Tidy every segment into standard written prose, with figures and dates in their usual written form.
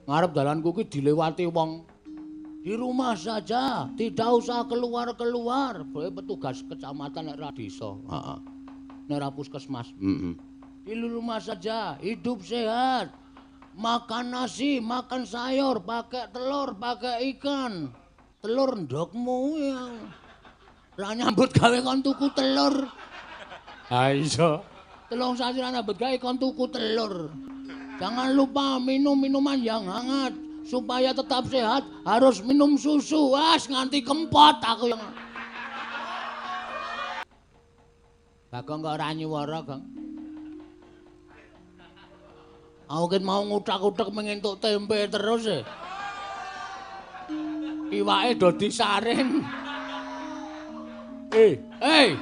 Ngarep dalanku ki dilewati wong. Di rumah saja, tidak usah keluar-keluar. Boe petugas kecamatan nek ra desa. Heeh. Nek ra puskesmas. Heeh. Di rumah saja, hidup sehat. Makan nasi, makan sayur, pakai telur, pakai ikan. Telur ndokmu ya. Ra nyambut gawe kon tuku telur. Ha iya. Telung sasi ra nyambut gawe kon tuku telur. Jangan lupa minum minuman yang hangat supaya tetap sehat, harus minum susu. Wah, nganti kempot aku yang. Bagong kok ora nyuwara, Gong. Aku ket mau ngutak-utek mengentuk tempe terus e. Iwake do disaring. Eh.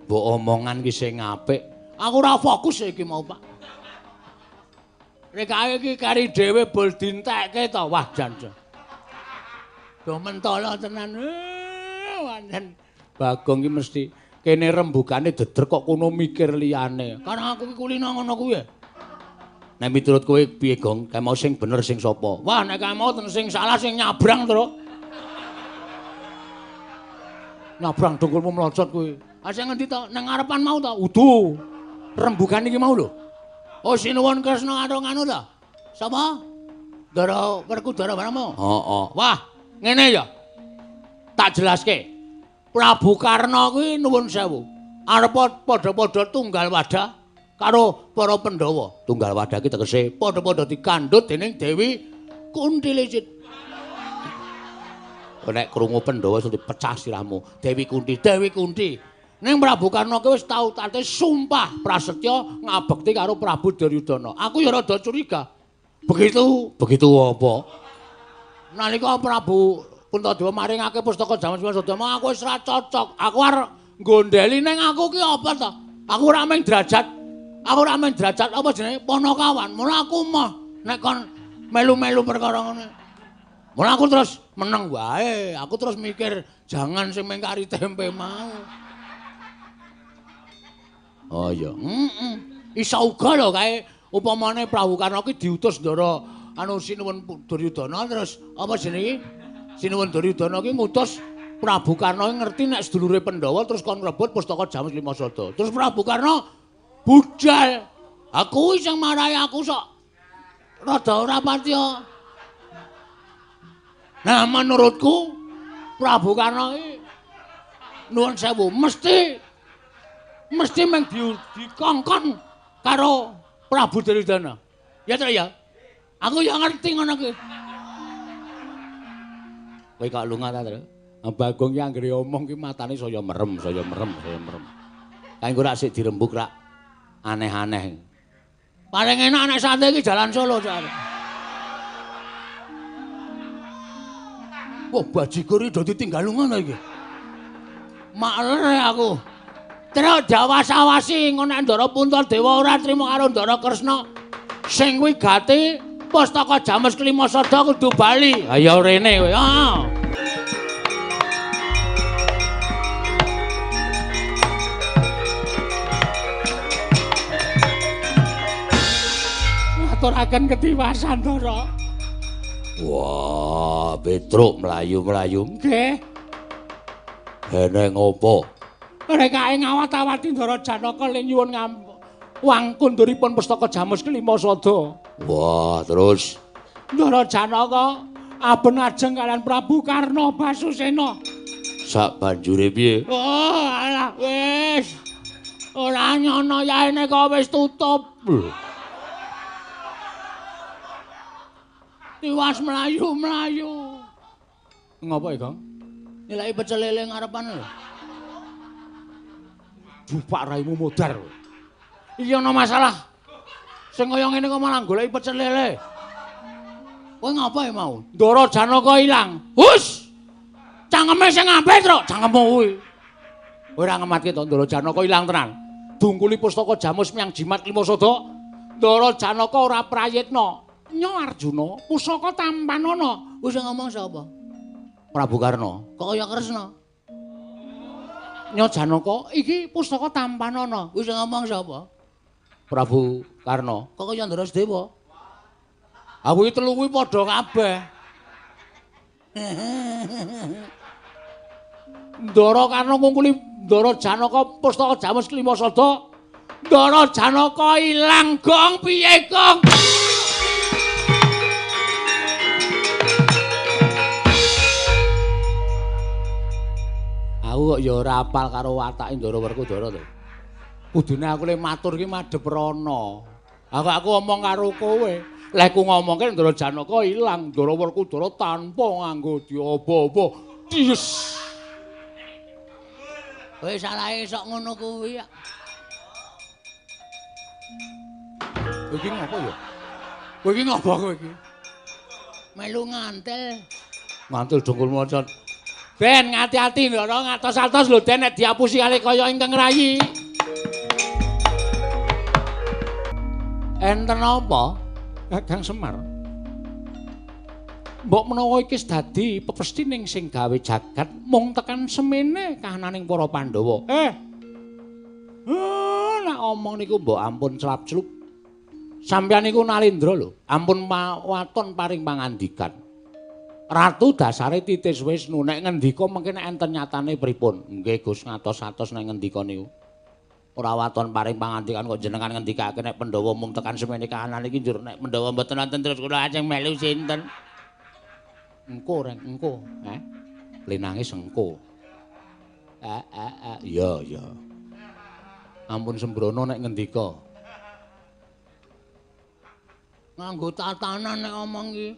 Mbok omongan ki sing apik. Aku ora fokus iki mau, Pak. Rekake iki kari dhewe bol dintekke to. Wah, jan. Do mentolo tenan. Pancen Bagong ki mesti kene rembugane deder kok kono mikir liyane. Karena aku ki kulino ngono kuwi. Nek miturut kowe piye, Gong? Kae mau sing bener sing sapa? Wah, nek kae mau sing salah sing nyabrang, Tru. Nyabrang dengkulmu mlocot kuwi. Ah sing ngendi to? Nang ngarepan mau to? Udu. Rembugan iki mau lho. Oh, sinuwun Kresna karo nganu to? Sapa? Ndara Werkudara barang mau? Heeh. Wah, ngene ya. Tak jelaske. Prabu Karna kuwi nuwun sewu. Arep padha-padha tunggal wadah karo para Pandhawa. Tunggal wadah iki tegese padha-padha dikandhut dening Dewi Kunti Licit. Nek krungu Pandhawa iso dipecah sirahmu. Dewi Kunti, Dewi Kunti. Ning Prabu Karna ki wis tau tate sumpah prasetya ngabekti karo Prabu Duryudana. Aku ya rada curiga. Begitu, begitu apa? Nalika Prabu Puntadewa maringake pustaka Jamus Sada, aku wis ora cocok. Aku arep nggondheli ning aku ki apa to? Aku ora mung derajat. Aku ora mung derajat apa jenenge Panakawan. Mula aku moh nek kon melu-melu perkara ngono. Mula aku terus meneng wae. Aku terus mikir jangan sing mengkari tempe mau. Oh iya. Heeh. Iso uga lho kae upamane Prabu Karna ki diutus ndara anu Sinuwun Duryudana terus apa jenenge? Sinuwun Duryudana ki ngutus Prabu Karna ngerti nek sedulure Pandhawa terus kon ngrebut pustaka Jamus Lima Sada. Terus Prabu Karna budal. Aku sing marai aku sok rada ora patiya. Nah menurutku Prabu Karna iki nuwun sewu mesti meng dikongkon karo Prabu Duryudana. Ya to ya. Aku ya ngerti ngono kuwi. Kowe kok lunga ta, Tru? Bagong ki anggere omong ki matane saya merem, saya merem, saya merem. Kae engko rak sik dirembug rak aneh-aneh. Paling enak nek sate iki jalan Solo, Cak. Wah, bajigur iki do ditinggal ngono iki. Makler aku. Terus diawas-awasi ngono nek Ndara Puntadewa ora trima karo Ndara Kresna. Sing kuwi gati pustaka Jamus Kelima Sada kudu bali. Ha ya rene kowe. Ah. Aturaken ketiwasan, Ndara. Wah, Petruk mlayu-mlayu. Nggih. Eneng opo? Rekake ngawat-awati Ndara Janaka ling nyuwun wangkunduripun pustaka Jamus Kelima Sada. Wah, terus Ndara Janaka aben ajeng kalian Prabu Karna Basusena. Sak banjure piye? Oh, alah wis. Ora nyono yaene kok wis tutup. Tiwas mlayu-mlayu. Ngopo iki, Gong? Nilai pecel lele ngarepan lho. Jupak raimu modar. Iki ana masalah. Sing kaya ngene kok malah goleki pecel lele. Kowe ngapa ya mau? Ndara Janaka ilang. Hus! Cangkeme sing ngambil, Truk. Cangkemmu kuwi. Kowe ora ngematke to Ndara Janaka ilang tenan. Dungkuli pustaka Jamus miyang Jimat Lima Sada. Ndara Janaka ora prayitna. Nyo Arjuna, pusaka tampanana. Wis ngomong sapa? Prabu Karna. Kok kaya Kresna? Nyo Janaka, iki pustaka tampanana. Wis ngomong sapa? Prabu Karna. Kok kaya Ndara Sedewa? Aku iki telu kuwi padha kabeh. Ndara Karna ngungkuli Ndara Janaka pustaka Jamus Klima Sada. Ndara Janaka ilang gong piye gong? Aku kok ya ora apal karo watake Ndara Werkudara to. Kudune aku le matur ki madhep rono. Aku omong karo kowe. Lek ku ngomongke Ndara Janaka ilang, Ndara Werkudara tanpa nganggo diobo-obo. Dies. Kowe salahe sok ngono kuwi ya. Kowe iki ngopo ya? Kowe iki ngopo kowe iki? Melu ngantel. Ngantel dengkul mocot. Den ngati-ati Ndara ngatos-atos lho Den nek diapusi kali kaya ingkang rayi. Enten apa? Kakang Semar. Mbok menawa iki wis dadi pepestining sing gawe jagat mung tekan semene kahananing para Pandhawa. Nek omong niku mbok ampun celap-celup. Sampeyan niku Nalendra lho, ampun waton paring pangandikan. Ratu dasare titis Wisnu nek ngendika mengke nek enten nyatane pripun? Nggih Gus ngatos-atos nek ngendika niku. Ora waton paring pangandikan kok jenengan ngendikake nek Pandhawa mung tekan semene kahanan iki njur nek Pandhawa mboten wonten terus kula ajeng melu sinten? Engko reng engko, Le nangis engko. Iya iya. Ampun sembrono nek ngendika. Nganggo tatanan nek omong iki.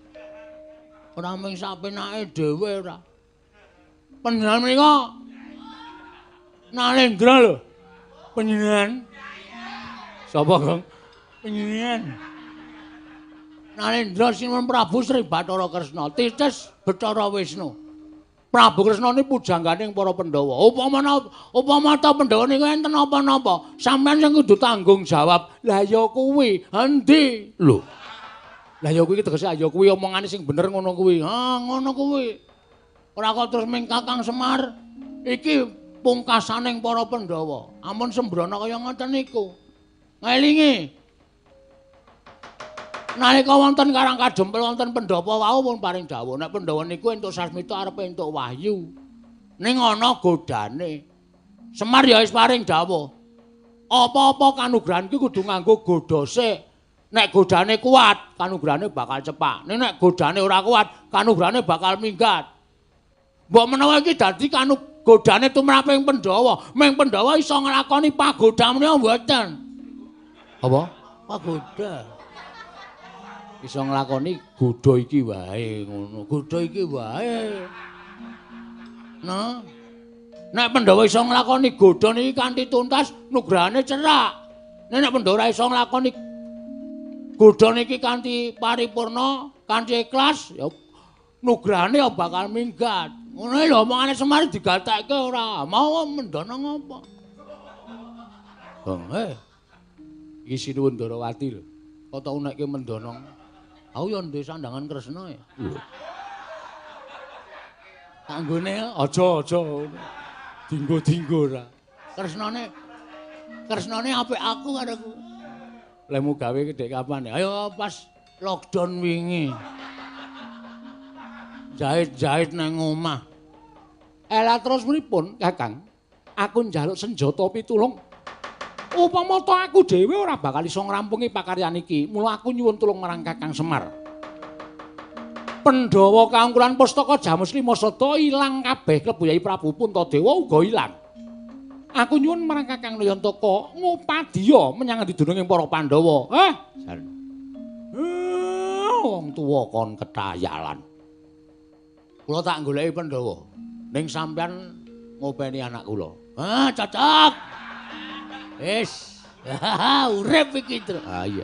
Ora mung sapenake dhewe ora. Panjenengan menika Nalendra lho. Panjenengan. Sapa, Gong? Panjenengan. Nalendra Sinuwun Prabu Sri Bathara Kresna, titis Bathara Wisnu. Prabu Kresna niku pujangganing para Pandhawa. Upama ta Pandhawa niku enten napa-napa, sampeyan sing kudu tanggung jawab. Lah ya kuwi, endi? Lho. Lah ya kuwi tegese ya kuwi omongane sing bener ngono kuwi. Ha, ngono kuwi. Ora kok terus ming Kakang Semar iki pungkasaning para Pandhawa. Ampun sembrono kaya ngoten niku. Ngelingi. Nalika wonten Karang Kadempel wonten pendhapa wau pun paring dawuh nek Pandhawa niku entuk sasmita arep entuk wahyu. Ning ana godane. Semar ya wis paring dawuh. Apa-apa kanugrahan ki kudu nganggo godha sik. Nek godane kuat, kanugrahane bakal cepak. Ning nek godane ora kuat, kanugrahane bakal minggat. Mbok menawa iki dadi godane tumraping Pandhawa, ming Pandhawa iso nglakoni pagoda menika mboten. Apa? Pagoda. Iso nglakoni godha iki wae ngono. Godha iki wae. Nah, nek Pandhawa iso nglakoni godha niki kanthi tuntas, nugrahane cerak. Nek Pandhawa ora iso nglakoni godha niki kanthi paripurna, kanthi ikhlas, ya nugrahane ya bakal minggat. Ngono lho omongane Semar digatekke ora mau mendono ngopo. Bang, iki Sinuwun Ndarawati lho. Kok tau nekke mendono. Aku ya ndek sandangan Kresna ya. Lho. Anggone aja-aja dinggo-dinggo ora. Kresnane apik aku karo aku. Lemu gawe gedhe kapan ya? Ayo pas lockdown wingi. Jahit-jahit nang omah. Lah terus pripun, Kakang? Aku njaluk senjata pitulung. Upama to aku dhewe ora bakal iso ngrampungi pakaryan iki, mula aku nyuwun tulung marang Kakang Semar. Pandhawa kaungkulan pustaka Jamus Lima Sada ilang kabeh, klebu Yai Prabu Puntadewa uga ilang. Aku nyuwun marang Kakang Nayantaka ngupadiya menyang endi dununge para Pandhawa. Jan. Wong tuwa kon ketayalan. Kula tak goleki Pandhawa. Ning sampeyan ngopeni anak kula. Ah, cocok. Wis, urip iki, Tru. Ah iya.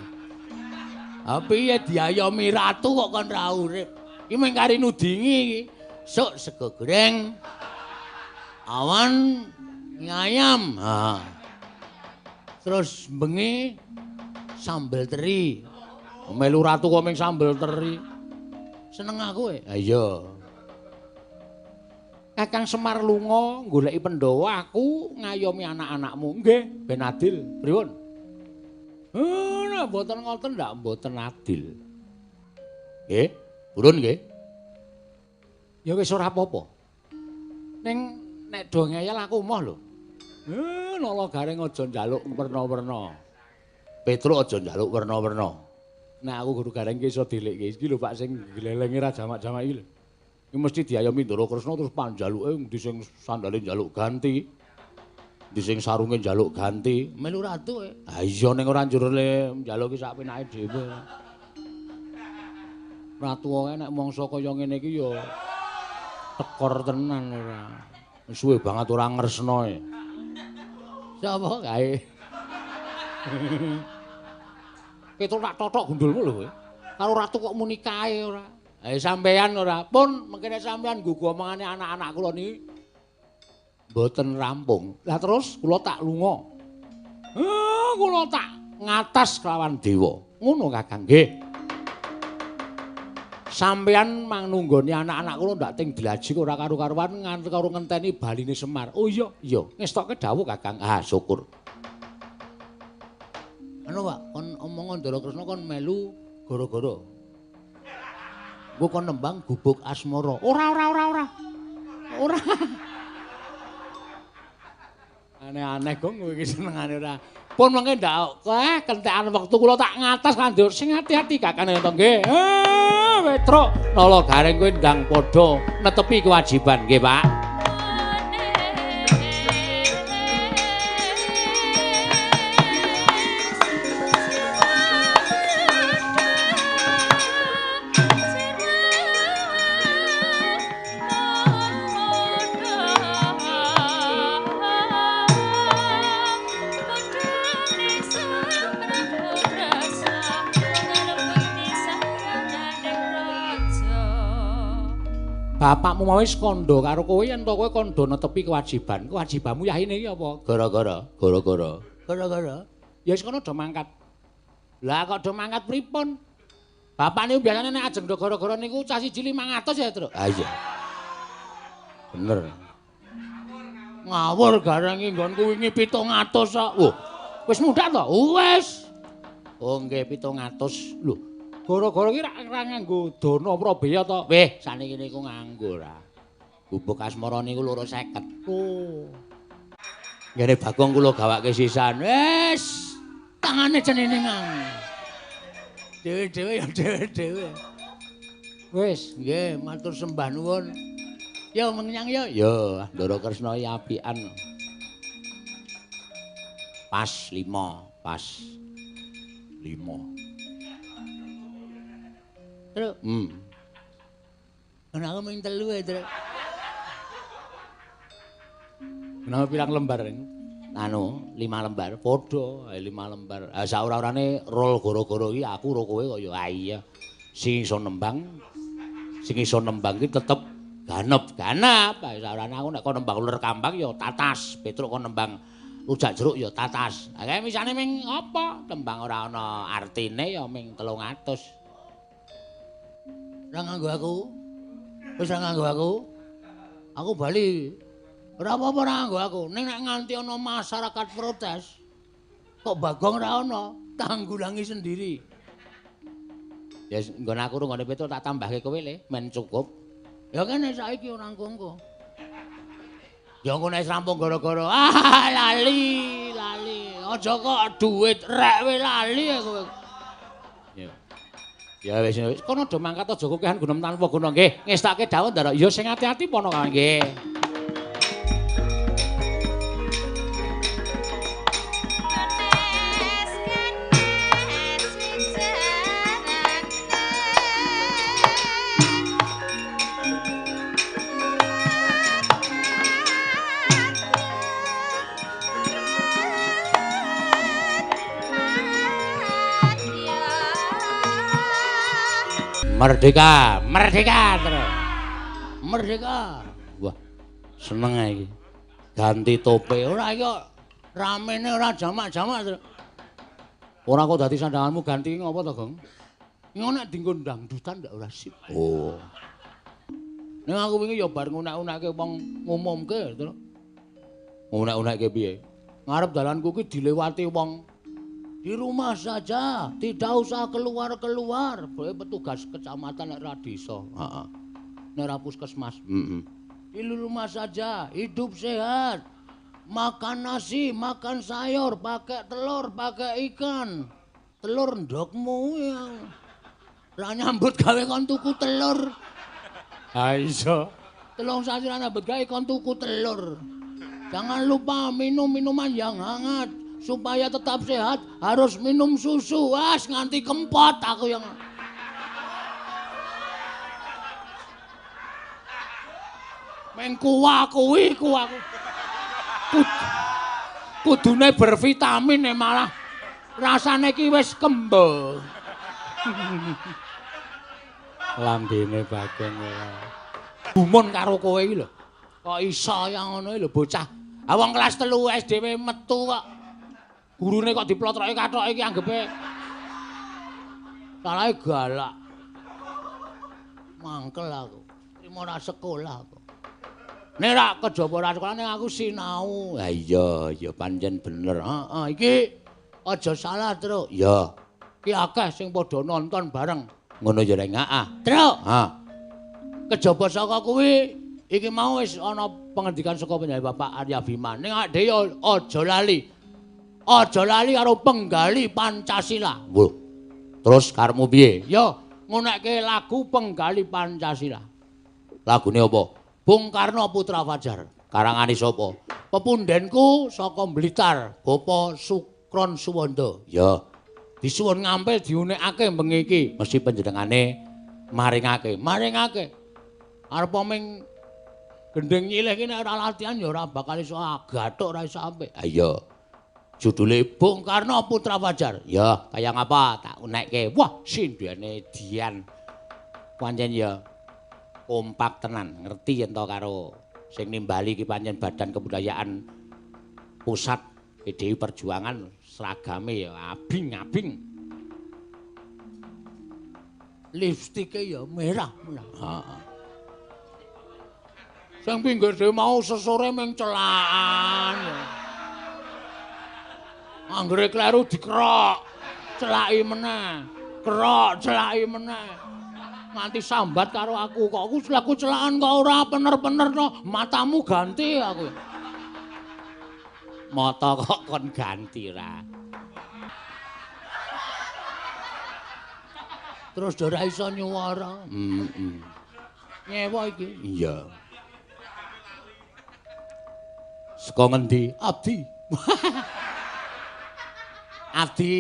Ha piye diayomi ratu kok kon ra urip? Iki mung kari nudingi iki. Sok sego goreng. Awan mie ayam. Ha. Terus bengi sambel teri. Melu ratu kok ming sambel teri. Seneng aku e. Ha iya. Kakang Semar lunga goleki Pandhawa, aku ngayomi anak-anakmu. Nggih, ben adil. Pripun? Nek mboten ngoten ndak mboten adil. Nggih, purun nggih. Ya wis ora apa-apa. Ning nek do ngeyel aku emoh lho. Nala Gareng aja njaluk werna-werna. Petruk aja njaluk werna-werna. Nek aku Guru Gareng ki iso dilikke. Iki lho Pak sing glelenge ra jamak-jamak iki lho. Iki mesti diayomi Ndara Kresna terus panjaluke endi sing sandale njaluk ganti. Endi sing sarunge njaluk ganti. Melu ratu e. Ha iya ning ora njur le njaluki sak penake dhewe. Ratu wae nek mangsa kaya ngene iki ya tekor tenan ora. Suwe banget ora ngresna e. Sapa kae? Petruk tak totok gundulmu lho kowe. Karo ratu kok muni kae ora. Eh sampean ora. Pun mengkene sampean nggugu omongane anak-anak kula niki mboten rampung. Lah terus kula tak lunga. Kula tak ngatas kelawan dewa. Ngono Kakang nggih. Sampean mangnunggoni anak-anak kula ndak ting dlaji ora karu-karuan nganti karo ngenteni baline Semar. Oh iya, iya. Ngestokke dawuh Kakang. Ah, syukur. Anu Pak, kon omong Ndara Kresna kon melu gara-gara. Engko kon nembang gubuk asmara. Ora ora ora ora. Ora. Aneh-aneh gong kowe iki senengane ora. Pun mengke ndak kentekan wektu kula tak ngatas kandur sing ati-ati Kakang to nggih. Petruk Nala Gareng kowe ndang padha netepi kewajiban nggih Pak. Bapakmu mau wis kandha karo kowe yen to kowe kandha netepi kewajiban. Kewajibanmu yahine iki apa? Gara-gara, gara-gara. Gara-gara. Ya wis kono do mangkat. Lah kok do mangkat pripun? Bapak niku biasane nek ajeng do gara-gara niku cah siji 500 ya, Truk. Ah iya. Bener. Ngawur Gareng iki nggonku wingi 700 kok. Wah, wis mundhak to? Wis. Oh nggih 700. Lho, gara-gara iki ra nganggo dana prabeya to? Weh, saniki niku nganggo ra. Gubuk asmara niku 250. Oh. Ngene Bagong kula gawake sisan. Wis, tangane ceniningan. Dhewe-dhewe ya dhewe-dhewe. Wis, nggih matur sembah nuwun. Yo menyang yo. Yo, Ndara Kresna iki apian. Pas 5, pas 5. Truk. Ana aku mung 3 ae, Truk. Kenapa pirang lembar? Anu, 5 lembar padha, 5 lembar. Ha saora-orane rol gara-gara iki aku ro kowe kaya ah iya. Sing iso nembang, sing iso nembang iki tetep ganep-ganep. Saorane aku nek kon nembang uler kambang ya tatas, Petruk kon nembang rujak jeruk ya tatas. Ha kae misane ming apa? Tembang ora ana artine ya ming 300. Ora nganggo aku. Wis ora nganggo aku. Aku bali. Ora apa-apa ora nganggo aku. Ning nek nganti ana masyarakat protes, kok Bagong ora ana, tanggulangi sendiri. Ya nggon aku nggone Petruk tak tambahke kowe le, men cukup. Ya kene saiki ora engko-engko. Ya engko nek rampung gara-gara ah lali, lali. Aja kok duit rek we lali kowe. Ya. Ya wis wis kono do mangkat aja kokehan gunem tanpa guna nggih. Ngestake dawuh Ndara. Ya sing ati-ati pono kawan nggih. Merdeka, merdeka terus. Merdeka. Wah, seneng ae iki. Ganti tope. Ora iki kok ramene ora jamak-jamak terus. Ora kok dadi sandanganmu ganti ngopo to, Gong? Ngono nek dienggo dangdutan ndak ora sip. Oh. Ning aku wingi ya bar ngunek-unekke wong ngumumke terus. Ngunek-unekke piye? Ngarep dalanku ki dilewati wong Di rumah saja, tidak usah keluar-keluar. Boleh petugas kecamatan nek ra desa. Heeh. Nek ra puskesmas. Heeh. Di rumah saja, hidup sehat. Makan nasi, makan sayur, pakai telur, pakai ikan. Telur ndokmu ya. Ra nyambut gawe kon tuku telur. Ha iso. Telung sasi ra nyambut gawe kon tuku telur. Jangan lupa minum minuman yang hangat. Supaya tetap sehat harus minum susu. Was nganti kempot aku yang. Meng kuah kuwi ku aku. Kudune bervitamin malah rasane iki wis kembo. Lambene Bagong ora. Gumun karo kowe iki lho. Kok iso ya ngono iki lho bocah. Ha wong kelas 3 SD metu kok. Gurune kok diplotroke kathoke iki anggepe salahe galak. Mangkel aku. Trimo ora sekolah aku. Nek ra kejaba ora sekolah ning aku sinau. Ha iya, ya pancen bener. Heeh, iki aja salah, Truk. Ya. Iki akeh sing padha nonton bareng. Ngono ya reng. Heeh. Truk. Ha. Kejaba saka kuwi iki mau wis ana pengendikan saka panjenengan Bapak Arya Bima. Ning awake dhewe aja lali. Aja lali karo penggali Pancasila. Lho. Terus karepmu piye? Ya, ngunekke lagu Penggali Pancasila. Lagune apa? Bung Karno Putra Fajar. Karangane sapa? Pepundenku saka Blitar, Bapak Sukron Suwanda. Ya. Disuwun ngampil diunekake bengi iki. Mesti panjenengane maringake. Maringake. Arep ming gendhing nyilih iki nek ora latihan ya ora bakal iso gathuk ora iso apik. Ha iya. Judule Bung Karno Putra Fajar. Ya, kaya ngapa tak unekke. Wah, sindene Dian. Pancen ya kompak tenan, ngerti yen to karo sing nimbali iki pancen Badan Kebudayaan Pusat PDI Perjuangan, seragame ya abing-abing. Lipstike ya merah. Heeh. Sing pinggir dhewe mau sesore ming celakan. Anggere kleru dikerok, celaki meneh. Kerok, celaki meneh. Nganti sambat karo aku, kok aku laku celakan kok ora bener-bener to, matamu ganti aku. Mata kok kon ganti ra. Terus ora iso nyuwara. Heeh. Nyewa iki. Iya. Saka ngendi? Abdi. Abdi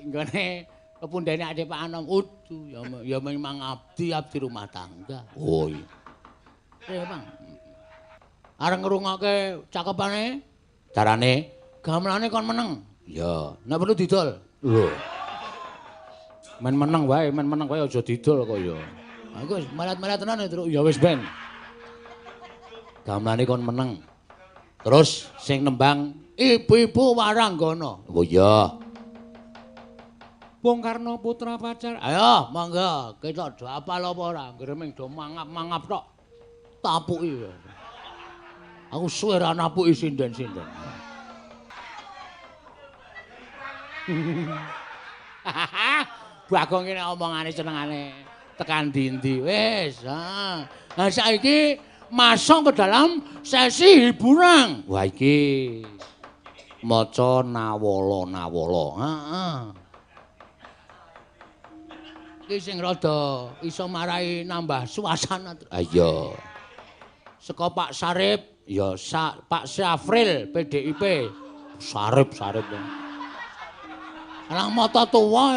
nggone pepundhene Ade Pak Anom. Udu ya ya memang abdi, abdi rumah tangga. Oh iya. Bang. Arep ngrungokke cakepane? Carane gamelane kon meneng. Ya, nek perlu didol. Lho. Men meneng wae, men meneng wae aja didol kok ya. Aku wis melet-melet tenan ya, Truk. Ya wis ben. Gamelane kon meneng. Terus sing nembang ibu-ibu Waranggana. Oh iya. Bung Karno Putra Fajar. Ayo, monggo kita do apal apa ora? Anggere ming do mangap-mangap tok. Tapuki. Aku suwe ra napuki sinden-sinden. Bagong iki nek omongane senengane tekan ndi-ndi. Wis, ha. Nah saiki masuk ke dalam sesi hiburan. Wah iki maca nawala-nawala. Heeh. Iki sing rada iso marai nambah suasana. Ha iya. Saka Pak Sarip, ya Pak Syafril PDIP. Sarip, Sarip. Alang mata tuwa.